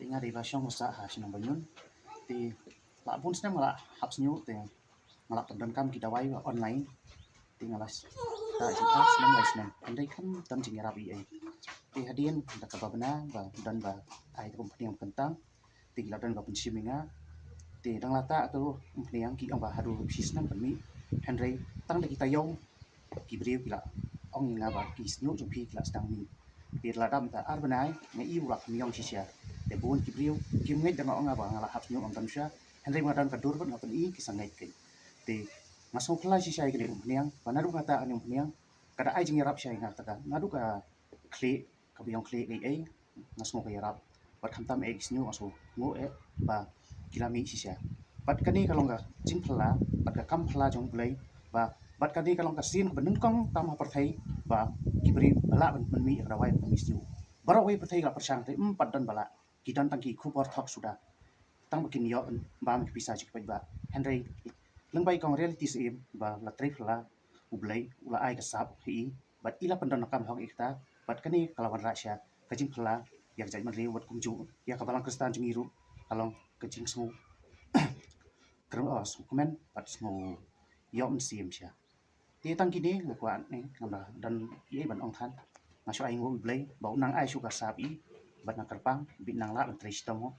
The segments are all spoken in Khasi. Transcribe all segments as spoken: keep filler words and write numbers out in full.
Nga dei ba shong ba sah ha shnong Banyun. Te la bun snem nga la hap sniewbha te nga la pyndonkam ki dawai online. Te nga la sah jingpang snem lai snem. Hynrei kam don jingïarap ei ei. Te hadien da kaba bna ba don ba ai te kumne ïa ka kyntang. Te ki la don ba pynshim ïa nga. Te dang la tah tu kumne ki ong ba haduh shi snem pynmih. Hynrei tang da ki taïew ki briew ki la ong ïa nga ba ki sniewbha jong phi ki la sdang mih. Te la dap mynta ar bnai nga i u la kham ïong shisha. Te bun ki briew kim ngeit da nga ong nga ba nga la hap sniewbha ym don shuh. Hynrei nga don ka dur bad nga pyni ki sa ngeit kein. Te nga sngewkhlaiñ shisha ïa kane u umphniang ba naduh nga tah kane u umphniang ka da ai jingïarap shisha ïa nga, te ka naduh ka khlieh kaba ïong khlieh ei ei nga sngew ka ïarap. Bad khamtam eh ki sniewbha nga sngew eh ba ki la mih shisha. Bad kane ka long ka jingphylla bad ka kam phylla jong U Blei ba bad kane ka long ka sien kaba nyngkong tam ha pyrthei ba ki briew ba lah ban pynmih ïa ka dawai ban pynmih sniew. Baroh kawei pyrthei ka la pyrshang te ym pat don ba lah, ki don tang ki khubor thok suda. Tang ba kin ïoh bam ki pisa jong ki paidbah. Hynrei lyngba i kong Reality Syiem ba la trei phylla, U Blei u la ai ka sap ha i bad i la pyndonkam hok ïa kata. Bad kane ka la wanrah sha ka jingphylla ïa ka jaitbynriew bad kumjuh ïa ka balang Khristan jong ngi ruh ka long ka jingsngew kren, oh, sngewkmen bad sngew ïoh mynsiem sha. Te tang kine nga kwah ne ngam da don ei ei ban ong than. Nga shu ai nguh ïa U Blei ba u nang ai shuh ka sap i bad nga kyrpang ba i nang lah ban trei shitom ho.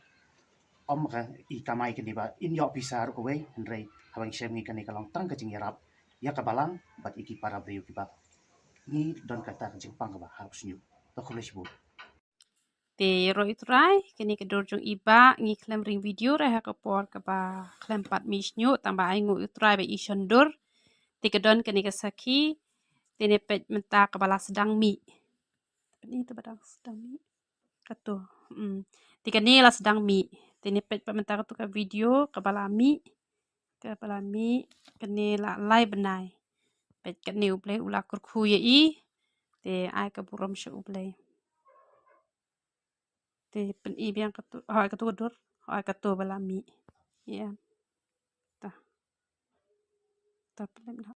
Ym ka i kamai kane ba in ïoh pisa ruh kawei, hynrei haba ngi shem ngi kane ka long tang ka jingïarap ïa ka balang bad ïa ki para briew kiba ngi don kata ka jingpang kaba hap sniew. To khublei shibun. Te ïaroh ïa U Trai, kane ka dur jong i bah, ngi khlem ring video re ha ka por kaba khlem pat mih sniew, tang ba ai nguh ïa U Trai ba i shon dur. Te ka don kane ka sakhi, te ne peit mynta kaba la sdang mih. Peit ïa kata ba dang sdang mih. Kato. Hmm. Te kane la sdang mih. Te ne peit pat mynta kato ka video kaba la mih. Kaba la mih kane la lai bnai. Peit kane U Blei u la kyrkhu ïa i. Te ai ka burom sha U Blei. Te pyni biang kato, hoi kato ka dur, hoi kato ba la mih. Ïa. Ta. Ta pynlem na.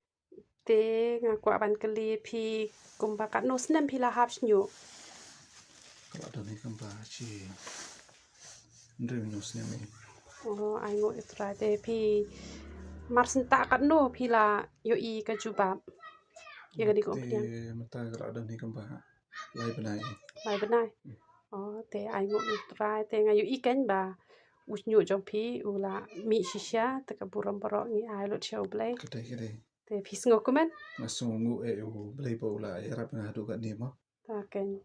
Te nga kwah ban kylli phi kumba katno snem phi la hap sniew? Ka la don hi kumba shi hynriew hynñiew snem hi. Oh, ai nguh ïa U Trai. Te phi mar senta katno phi la ïohi ka jubab ïa kane ka umphniang? Te mynta ka la don hi kumba lai bnai. Lai bnai. Hmm. Oh, te ai nguh ïa U Trai, te nga ïohi kein ba u sniew jong phi u la mih shisha, te ka burom baroh ngi ai lut sha U Blei. Ka dei, ka dei. Te phi sngew kumne? Nga sngew nguh eh ïa U Blei ba u la ïarap ïa nga haduh katne mo. Ta kein.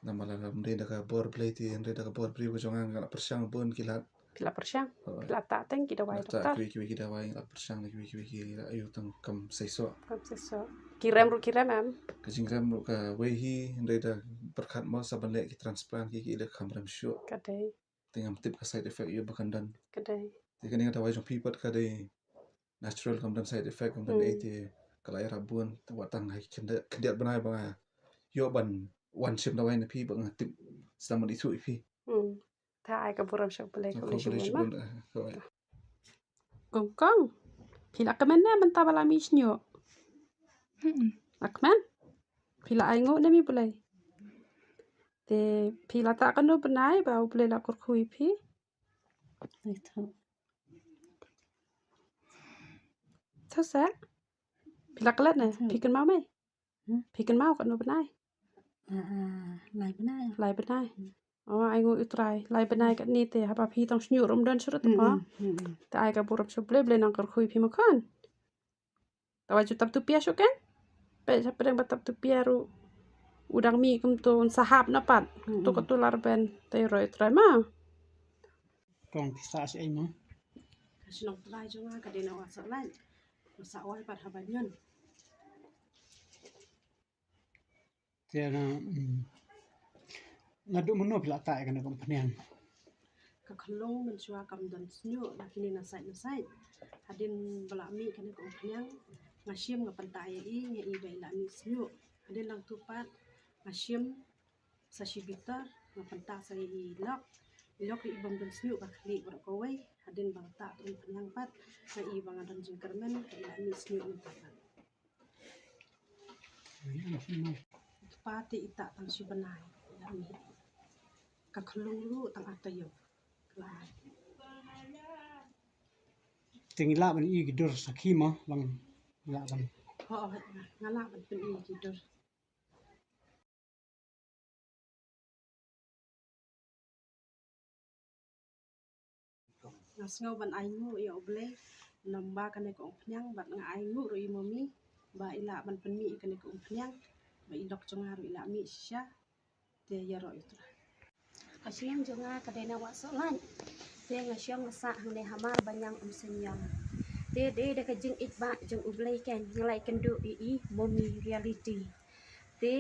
Namar lada ym dei da ka bor Blei te, ym dei da ka bor briew ka jong nga, nga la pyrshang bun ki lad. Phi la pyrshang? Hooid. Phi la tah tang ki dawai doktor? Kiwei kiwei ki dawai, nga la pyrshang kiwei kiwei ki, la ïoh tang kam seisoh. Kam seisoh. Ki rem ruh ki rem em? Ka jingrem ruh kawei hi, ym dei da pyrkhat mo, sa ban leh ki transplant ki, ki leh kham rem shuh. Ka dei. Te ngam tip ka side effect ïa ba kan don. Ka dei. Te kane ka dawai jong phi pat ka dei natural, kam don side effect, kam don ei ei, te ka la ïarap bun, te wat tang ha ki khyndiat, khyndiat bnai ba nga ïoh ban wan shim dawai na phi ba nga tip sdang ban ithuh ïa phi. Hmm. Ta ai ka burom sha U Blei, khublei shibun ma. Kong kong. Phi la kmen ne mynta ba la mih sniew? Hmm. La kmen? Phi la ai nguh ne ïa U Blei? Te phi la tah katno bnai ba U Blei la kyrkhu ïa phi? Tha sa? Phi la klet ne? Phi kynmaw me? Hmm? Phi kynmaw katno bnai? Ah, ah, lai bnai. Lai bnai. Hmm. Oh, ai nguh ïa U Trai. Lai bnai katne te haba phi tang sniew ruh ym don shuh ruh te mo. Hmm, hmm, hmm. Te ai ka burom sha U Blei, Blei nang kyrkhu ïa phi mo khun. Te wat ju tap tu pia shuh kein. Peit sha pdeng ba tap tu pia ruh u dang mih kumto, un sa hap na pat. Hmm, hmm. To kato la rben, te ïaroh ïa U Trai ma. Kong phi sah shi ei mo? Ka shnong Trai jong nga ka dei na Wah Sohlait. Ka sah wai pat ha Banyun. Te na, mm, naduh mynno phi la tah ïa kane ka umphniang? Ka khyllung mynshuwa kam don sniew, la kine na sait na sait. Hadien ba la mih kane ka umphniang, nga shim nga pyntah ïa i, nga i ba i la mih sniew. Hadien nangtu pat nga shim sa shi bitar, nga pyntah sa ïa i lok. I lok i bym don sniew, ka khlieh baroh kawei. Hadien ba la tah ka umphniang pat, nga i ba nga don jingkyrmen, ka i la mih sniew mynta pat. Kpa te i tah tang shi bnai, i la mih. Ka khlung ruh tang ata ïoh. Te ngi lah ban ïoh ki dur sakhi mo, lang lah ban. Ho, nga lah ban pynïoh ki dur. Nga sngew ban ai nguh ïa U Blei, namar ba kane ka umphniang, bad nga ai nguh ruh ïa i mummy ba i lah ban pynmih ïa kane ka umphniang, ba i lok jong nga ruh i lah mih shisha. Te ïaroh ïa u Trai. Ka shnong jong nga ka dei na Wahsohlait. Te nga shong nga sah hangne ha Marbaniang Umseniong. Te dei da ka jingïeit ba jong U Blei kein nga la ïakynduh ïa i mummy Reality. Te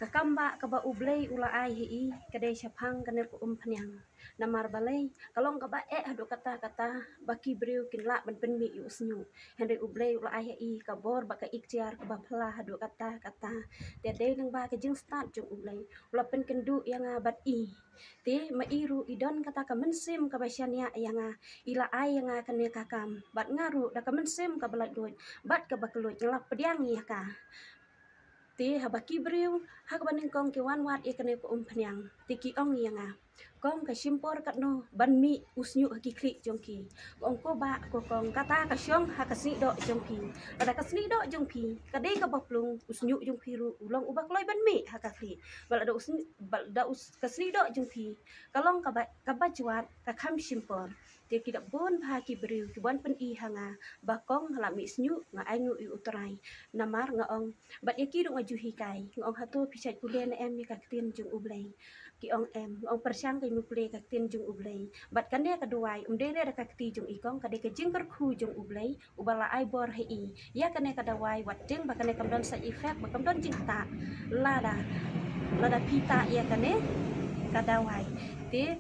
ka kam ba kaba U Blei u la ai ha i ka dei shaphang kane ka umphniang. Namar balei, ka long kaba eh haduh katta katta ba ki briew kin lah ban pynmih ïa u shñiuh. Hynrei U Blei u la ai ha i ka bor bad ka iktiar kaba phylla haduh katta katta. Te dei lyngba ka jingstad jong U Blei u la pynkynduh ïa nga bad i. Te ma i ruh i don kata ka mynsiem kaba shaniah ïa nga, i la ai ïa nga kane ka kam, bad nga ruh da ka mynsiem kaba laitluid bad kaba kylluid nga la pdiang ïa ka. Te haba ki briew ha kaba nyngkong ki wan wad ïa kane ka umphniang, te ki ong ïa nga, kong, ka shim por katno ban mih u shñiuh ha ki khlieh jong ki. Nga ong, ko bah, ko kong, kata ka shong ha ka snieh doh jong phi. Lada ka snieh doh jong phi ka dei kaba plung, u shñiuh jong phi ruh u long uba kloi ban mih ha ka khlieh. Bad lada u shñiuh, bad lada u s-, ka snieh doh jong phi ka long kaba, kaba jwat, ka kham shim por. Te ki la bun bha ki briew ki wan pyni ha nga ba kong, nga la mih shñiuh, nga ai nguh ïa u Trai. Namar nga ong, bad ïa ki ruh nga ju hikai, nga ong, hato phi shait pule ne em ïa ka ktien jong U Blei? Ki ong em. Nga ong, pyrshang keiñ me pule ka ktien jong U Blei. Bad kane ka dawai ym dei re da ka kti jong i kong, ka dei ka jingkyrkhu jong U Blei uba la ai bor ha i. Ïa kane ka dawai, wat tieng ba kane kam don side effect, ba kam don jingktah lada, lada phi tah ïa kane ka dawai. Te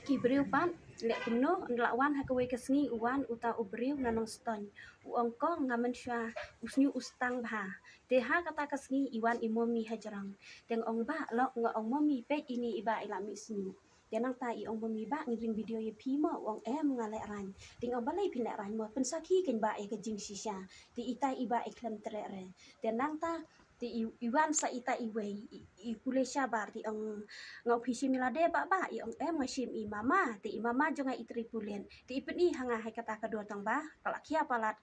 ki briew pat, leh kumno, ynda la wan ha kawei ka sngi u wan uta u briew na Nongstoiñ. U ong, kong, nga mynshuwa u shñiuh u stang bha. Te ha kata ka sngi i wan i mummy hajrong. Te nga ong, bah, lok, nga ong, mummy, peit ine i bah i la mih shñiuh. Te nangta i ong, mummy, bah, ngin ring video ïa phi mo? U ong, em, nga lehraiñ. Te nga ong, balei phin lehraiñ mo? Pynsakhi keiñ bah ïa ka jingshisha. Te ita i bah i khlem treh re. Te nangta te i, i wan sa ita iwei, i, i pule shabar, te i ong, nga ong, phi shim ïa lade bah, bah? I ong, em, nga shim ïa i mama. Te i mama jong nga i trei pulit. Te i pyni ha nga ha kata ka dur tang ba ka la khia palat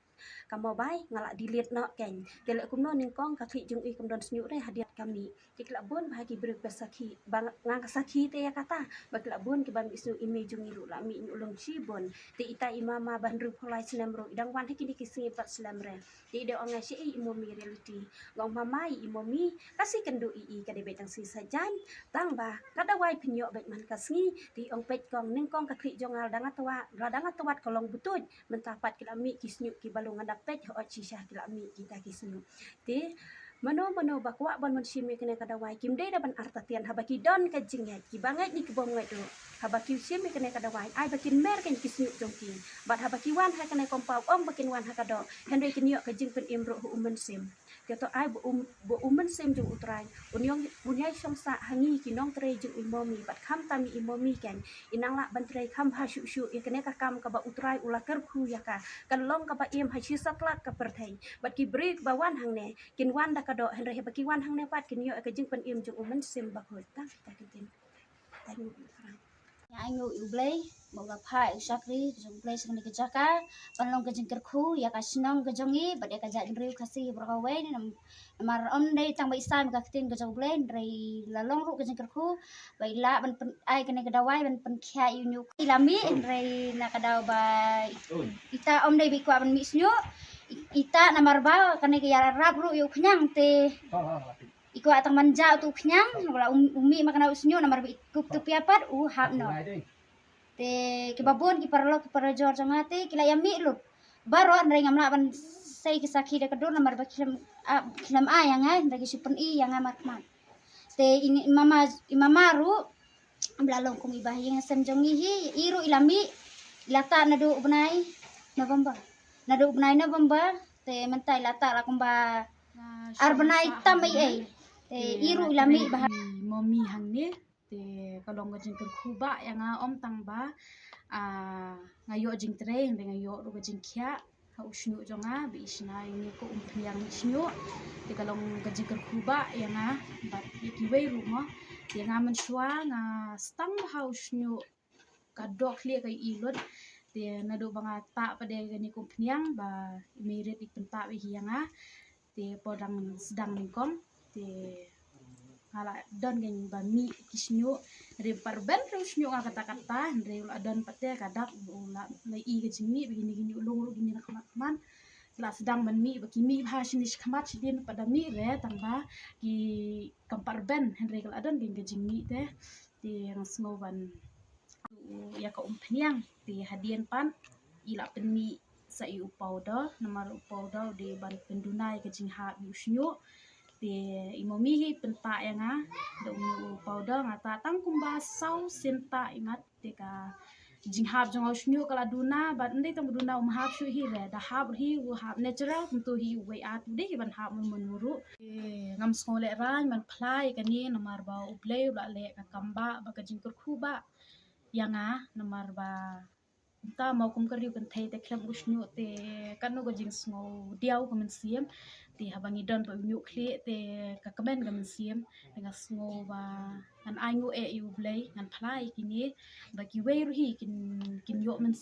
ka mobile, nga la delete noh keiñ. Te leh kumno, nyngkong ka khlieh jong i kam don shñiuh re, hadien ka mih. Te ki la bun bha ki briew ba sakhi, ba nga, nga sakhi te ïa kata, ba ki la bun kiba mih shñiuh, i mei jong i ruh la mih, ñiuh long shibun. Te ita i mama ba hynriewphew lai snem ruh i dang wan ha kine ki sngi pat slem re. Te i dang ong, nga, shaei i mummy Reality? Nga ong, mama, i mummy ka shu kynduh ïa i, ka dei beit tang sngi Saitjaiñ. Tang ba ka dawai phin ïoh beit man ka sngi. Te i ong, peit kong, nyngkong ka khlieh jong nga la dang ïatwad, la dang ïatwad ka long butuid. Mynta pat ki la mih ki shñiuh kiba lung, nga da peit hooid shisha ki la mih kita ki shñiuh. Te mano mano ba kwah ban wan shim ïa kane ka dawai, kim dei da ban artatien, haba ki don ka jingngeit, kiba ngeit ne kibym ngeit ruh, haba ki shim ïa kane ka dawai, ai ba kin mer keiñ ki shñiuh jong ki. Bad haba ki wan ha kane ka compound, ym ba kin wan ha ka doh, hynrei kin ïoh ka jingpynim ruh ha u Mynsiem. Te to ai ba u, ba u Mynsiem jong u Trai un ïong, un ïai shong sah ha ngi ki nongtrei jong i mummy, bad khamtam i mummy keiñ, i nang lah ban trei kham bha shuh shuh ïa kane ka kam kaba u Trai u la kyrkhu ïa ka. Kan long kaba im ha shi satlak ka pyrthei. Bad ki briew ba wan hangne kin wan da ka doh, hynrei haba ki wan hangne pat kin ïoh ïa ka jingpynim jong u Mynsiem Bakhuid. Tang kita ki ktien. Tang. Nga ai nguh ïa u Blei ba u la phah ïa u shakri jong u Blei sha kane ka jaka ban long ka jingkyrkhu ïa ka shnong ka jong ngi bad ïa ka jaitbynriew Khasi baroh kawei. Nam-, namar ym dei tang ba i sam ïa ka ktien ka jong u Blei, hynrei la long ruh ka jingkyrkhu ba i lah ban pyn-, ai kane ka dawai ban pynkhiah ïa u ñiuh. I la mih, hynrei na ka daw ba ita ym dei ba i kwah ban mih shñiuh. I-, ita namar ba kane ka ïarap ruh ïa u khñiang te i kwah tang ban jah utu u khñiang, u la um, u mih ma kane u shñiuh, namar ba i kup tu pia pat u hap noh. Te kiba bun ki paralok ki parajor jong nga te ki la ïa mih lut baroh, hynrei ngam lah ban sei ki sakhi da ka dur namar ba ki khlem, ah, ki khlem ai ïa nga, hynrei ki shu pyni ïa nga markhmat. Te i mama, i mama ruh ba la long kum i ba ha ïing ha sem jong ngi hi, i ruh i la mih, i la tah naduh u bnai November. Naduh u bnai November te mynta i la tah la kumba ar bnai tam ei ei. Te i ruh i la mih bha. I mummy hangne, te ka long ka jingkyrkhu ba ïa nga, ym tang ba, ah, nga ïoh jingtrei, hynrei nga ïoh ruh ka jingkhiah ha u shñiuh jong nga ba i shna ïa une u umphniang mih shñiuh. Te ka long ka jingkyrkhu ba ïa nga bad ïa kiwei ruh mo. Te nga mynshuwa nga sdang bha u shñiuh, ka dohkhlieh ka ïohi lut. Te naduh ba nga tah pat de kane ka umphniang ba i Meirit i pyntah beit hi ïa nga. Te por dang sdang nyngkong te nga la don kein ba mih ki shñiuh. Hynrei ym pat rben ruh u shñiuh nga katta katta, hynrei u la don pat te ka dak, u la, la i ka jingmih ba kine ki ñiuh lung ruh ki mih na khmat khmat. La sdang ban mih ba ki mih bha shane shakhmat, shadien pat da mih re tang ba ki kam pat rben, hynrei ka la don kein ka jingmih te. Te nga sngew ban ïa ka umphniang, te hadien pat i la pynmih sa ïa u powder, namar u powder u dei ban pynduna ïa ka jinghap ïa u shñiuh. Te i mummy hi pyntah ïa nga da une u powder, nga tah tang kumba saw sien tah imat, te ka jinghap jong u shñiuh ka la duna, bad ym dei tang ba duna um hap shuh hi re, da hap hi u hap natural, kumto hi uwei at u dei hi ban hap mun mun ruh. Te ngam sngew lehraiñ ban phla ïa kane namar ba U Blei u la leh ka kam ba, ba ka jingkyrkhu ba ïa nga, namar ba mynta mo kum ka riew kynthei te khlem u shñiuh te katno ka jingsngew diaw ka mynsiem. Te haba ngi don pat u ñiuh khlieh te ka kmen ka mynsiem. Te nga sngew ba ngan ai nguh eh ïa U Blei, ngan phla ïa kine ba kiwei ruh hi kin, kin ïoh myn-